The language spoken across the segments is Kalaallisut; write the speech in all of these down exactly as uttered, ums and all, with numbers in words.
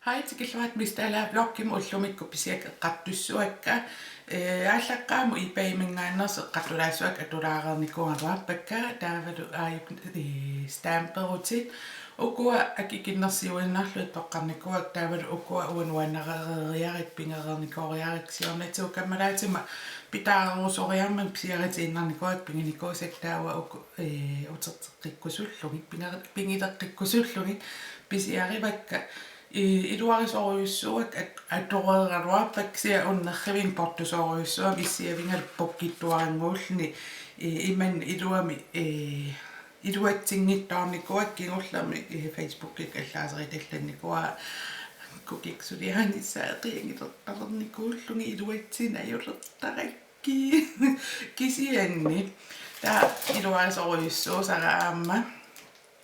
Ai, tikilluarit Miss Dalager vloggimut. Ullumikkut pisiakka eqqartussavakka. Ee, aallaqqaammut eBay-minngaanneersut eqqartulaassuakka atulaareernikuugaluarpakka. Taavalu aajuna, ee, stamperutit. Ukua akikinnersiuinnarlugit toqqarnikuuakka, taavalu ukua uanga nuannarereeriarakku, pigereernikooriarakku, siornatigut kammalaatima pitaarusoriarmat pisiaritiinnarnikuuakka piginikuusakka, taava uku, ee, uterteqqikkusullugit, piger-, pigileqqikkusullugit pisiarivakka. Ee, iluarisorujussuuakka, at-, atoreeraluarpakka, kisianni una nerrivimmut portusorujussuugami issiavigalugu pukkittuarannguulluni, ee, imannak iluamik, ee, iluatsinngitsoornikuuakka. Kingullermik, ee, Facebookikkut allaaseritalernikuuara, kukikkut suliarinissaat eqiagilertalernikuullugit iluatsineq ajulertarakkit. Kisianni taava iluarisorujussuusara aamma.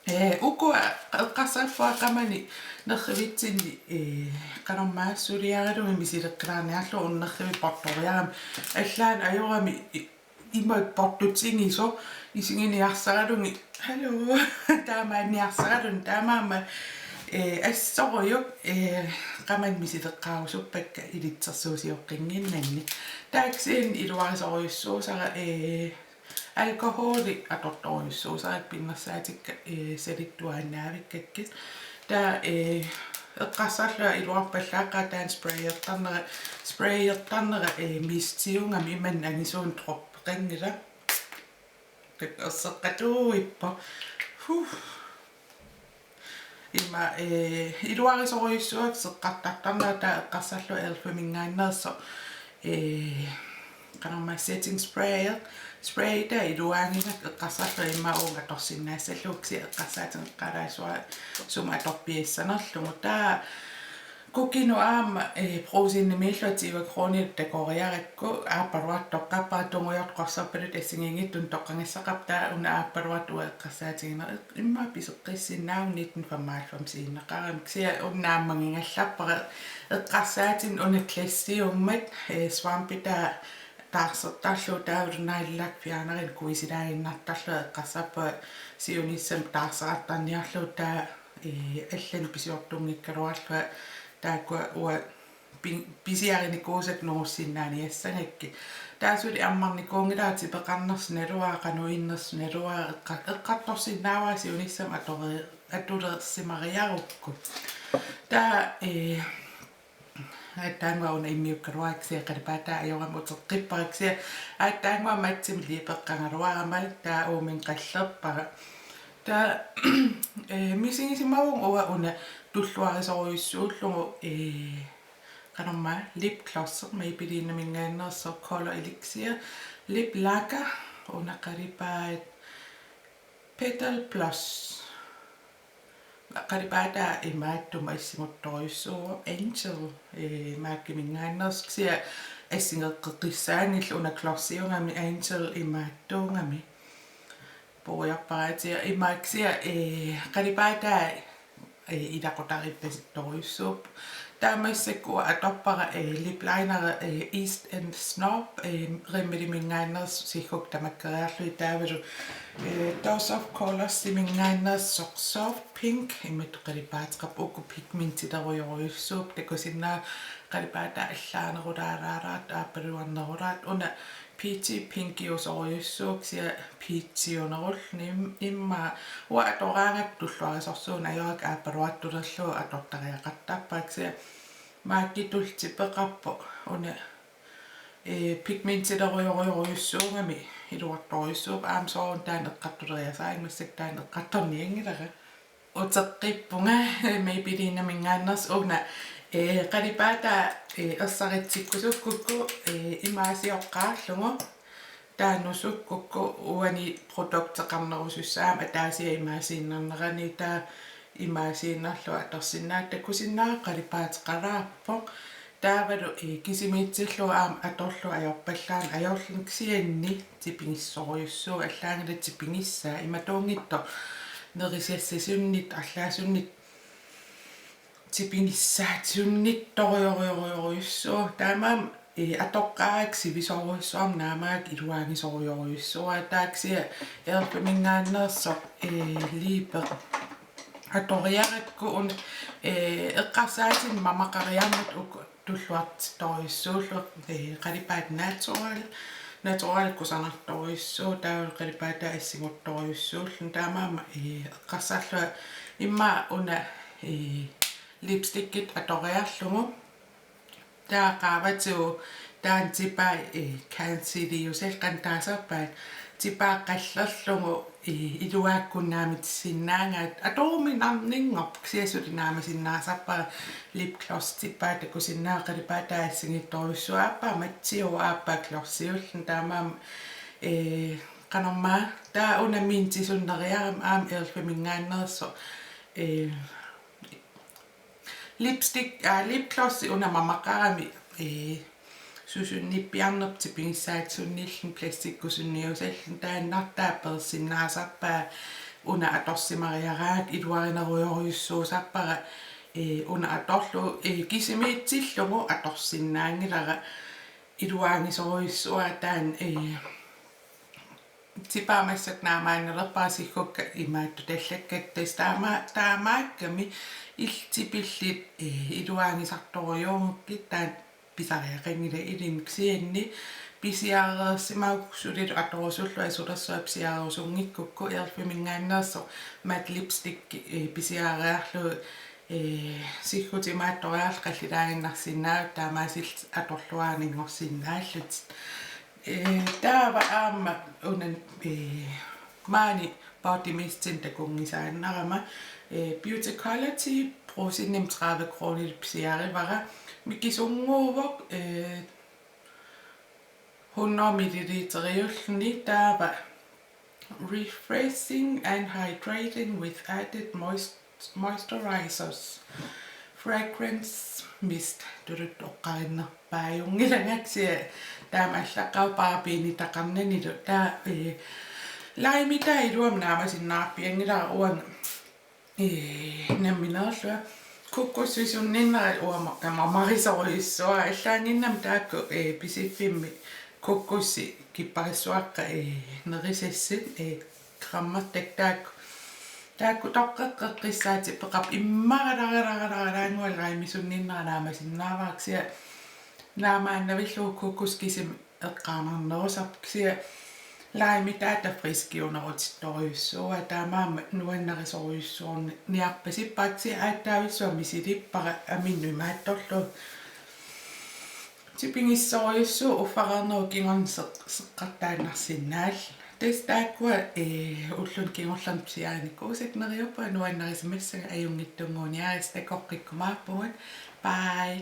Ee, ukua eqqarsarpunga qamani nerrivitsinni, ee, qanormaa, suliaralugit misileqqilaarniarlugu, una nerrivik portoriarami. Allaat ajorami i-, imak portutigisoq, isiginiarsaralugit, hallo, taamaanniarsaraluni, taamaammat, ee, assorujuk, ee, qamani misileqqaarusuppakka ilitsersuusioqqinnginnanni. Taava kisianni iluarisorujussuusara, ee, alkoholi atortorujussuusara pinnersaatikka, ee, salittuaannavikkakkit. Taava, ee, eqqarsarlunga iluarpallaaqaaq taanna sprayertarnera, sprayertarnera, ee, mistiugami, imannak angisuunik droppeqanngilaq. Erseqqatuuippoq. Huh. Ima, ee, iluarisorujussuuakka seqqartartarnera, taava eqqarsarlunga elf-iminngaanneersoq, ee, qanormaa, setting sprayer, spray, taava iluaanngilaq, eqqarsarlunga immaqa uunga atorsinnaassallugu, kisianni eqqarsaatigeqqaalaassuara sumut atorpiassanerlugu. Taava kukinut aamma, ee, Brugsenimiillunga tyve koruuninik takoriarakku, aappaluartoq toqqarpara, tungujortoq qorsorpaluttoq assigiinngitsunik toqqagassaqarpoq, taava una aappaluartoq uanga eqqarsaatiginera, immaqa piseqqissinnaavugut nitten femoghalvfemsiinnaqarami, kisianni una naammagigallarpara eqqarsaatinik. Una glassiummat, ee, svampi taava taarsertarlugu, taavalu neglelakfjernerit kuisilaaginnartarlunga eqqarsarpunga siunissami taarserartarniarlugu, taava, ee, allanik pisiortunngikkaluarlunga taakkua uanga pi-, pisiarinikuusakka nungussinnaaniassagakkit. Taava suli ammarnikuunngilara tipeqarnersoq naluara, qanoq innersoq naluara, eqqa-, eqqartorsinnaavara siunissami atore-, atulersimariarukku. Taava, ee, aatsaannguaq una immiukkaluarakku, kisianni qalipaataa ajorami uteqqippara, kisianni aatsaannguaq mattimik liipeqqagaluarama, taava uuminnga qallerpara. Taava, ee, misigisimavunga uanga una tulluarisorujussuullugu, ee, qanormaa, lipgloss, Maybelline-minngaanneersoq Color Elixir Lip Lacquer, una qalipaat Petal Blush. Qalipaataa imaattumik assingusorujussuuvoq, Angel, ee, MAC-iminngaanneersoq, kisianni assingeqqissaanngilaq, una glossiugami, Angel imaattuugami. Puigorpara atia imaak, kisianni, ee, qalipaataa, ee, ilaqutariippasittorujussuupput. Taava massakkut uanga atorpara, ee, lip liner, ee, East End Snob, ee, Rimmel-iminngaanneersoq, siggukka tamakkeriarlugit, taavalu, ee, Dose of Colors-iminngaanneersoq Soft Pink, imatut qalipaateqarpoq, uku pigmentilerujorujussuupput, takusinnaavat qalipaataa allaanerulaaraat, aappaluarnerulaat, una peachy pinkiusorujussuuvoq, kisianni peachiunerulluni im-, immaqa uanga atoraangakku tulluarisorsuuneq ajorakku aappaluartulerlugu atortariaqartarpara, kisianni MAC-itut tipeqarpoq, una, ee, pigmentilerujorujorujussuugami iluartorujussuuvoq, aamma soorunami taanna eqqartuleriasaarinnginnami, massakkut taanna eqqartornianngilara. Uteqqippunga Maybelline-minngaanneersoq, una, ee, qalipaataa, ee, ersaritsikkusukkukku, ee, imaasioqqaarlugu, taava nusukkukku uani produkteqarnerusussaammat ataasiarluni imaasiinnarnerani, taava imaasiinnarlugu atorsinnaavat, takusinnaavat qalipaateqalaarpoq. Taavalu, ee, kisimiitsillugu aamma atorlugu ajorpallaarneq ajorluni, kisianni tipigissorujussuuvoq, allaanngilaq tipigissaaq, imatuunngitsoq nerisassasunnittoq, arlaasunnittoq tipigissaatisunnittorujorujorujussuuvoq. Taamaammat, ee, atoqqaarakku sivisorujussuarmik naamaarakku iluarisorujorujussuara. Taava kisianni elf-iminngaanneersoq, ee, Liebe atoriarakku una, ee, eqqarsaatinik mamaqariarmat uku tulluartittorujussuullugit, ee, qalipaatit natural, natural kusanartorujussuupput, taavalu qalipaataa assingusorujussuulluni, taamaammat, ee, eqqarsarlunga immaqa una, ee, lipstickit atoriarlugu. Taava qaavatigut taanna tipaa, ee, canceliusallit qanoq taasarpaat, tipaa qallerlugu, ee, iluaakkunnaamitissinnaagaat, atoruminarninngorpoq, kisianni suli naamasinnaasarpara lipgloss tipaa takusinnaavat, qalipaataa assigiittorujussuuvoq, aappaa mattiuvoq aappaa glossiulluni, taamaammat, ee, qanormaa, taava una mintisunnereerami aamma e.l.f.-iminngaanneersoq, ee, lipstick, aa, lipglossi una mamaqarami, ee, susunnippiarnerput tipigissaatisunnilluni plastikkusunniusalluni, taannartaa peersinnaasarpaa una atorsimariaraangakkit, iluarinerujorujussuusarpara, ee, una atorlugu, ee, kisimiitsillugu atorsinnaanngilara, iluarisorujussuuara taanna, ee, tipaa massakkut naamaannalerpara siggukka imaattutallakkatta, tassa taama-, taamaakkami illit tipillit, ee, iluarisartorujuugukkit taanna pisariaqanngilaq ilinnut, kisianni pisiareersimagukku sulilu atorusullunga, sulersuaq pisiarerusunngikkukku e.l.f.-iminngaanneersoq matte lipstick, ee, pisiarereerlugu, ee, siggutit imaattoriarlugit qallilaaginnarsinnaavutit, taamaasillutit atorluaanngorsinnaallutit. Ee, taava aamma una, ee, maani body mistimik takunngisaannarama, ee, Beautygology Brugsenimi tredive kronelik pisiarivara, mikisunnguuvoq, ee, hundrede milliliteriulluni, taava refreshing and hydrating with added moist-, moisturizers. Fragrance mist. Tuluttoqqarinnerpaajunngilanga, kisianni taama allaqqavoq parabenitaqarnanilu. Taava, ee, limeitaa iluamik naamasinnaarpianngilara uanga, ee, nammineerlunga. Kokossusunninnera uanga mamarisorujussuuara, allaannginnami taakku, ee, Pisiffimmi kokossi kipparissuaqqat, ee, nerisassat, ee, grammertakkat taakku. Taakku toqqeqqeqqissaatippeqarput, immaralaaralaaralaannguaq limeisunninnera naamasinnaavara, kisianni naamaannavillugu kokos kisimi eqqaanarnerusarpoq, kisianni limeitaa friskiunerutittorujussuuara, taamaammat nuannarisorujussuarniarpasippara, kisianni aatsaavissuaq misilippara aminnut imaattorlugu. Tipigissorujussuuvoq uffareernerup kingorna seq-, seqqartaannarsinnaalluni. Tassa taakkua, ee, ulluni kingornani pisiarinikkuusakka neriuppunga, nuannarisimassagissi, ajunngitsunnguuniaritsi, takoqqikkumaarpugut. Bye.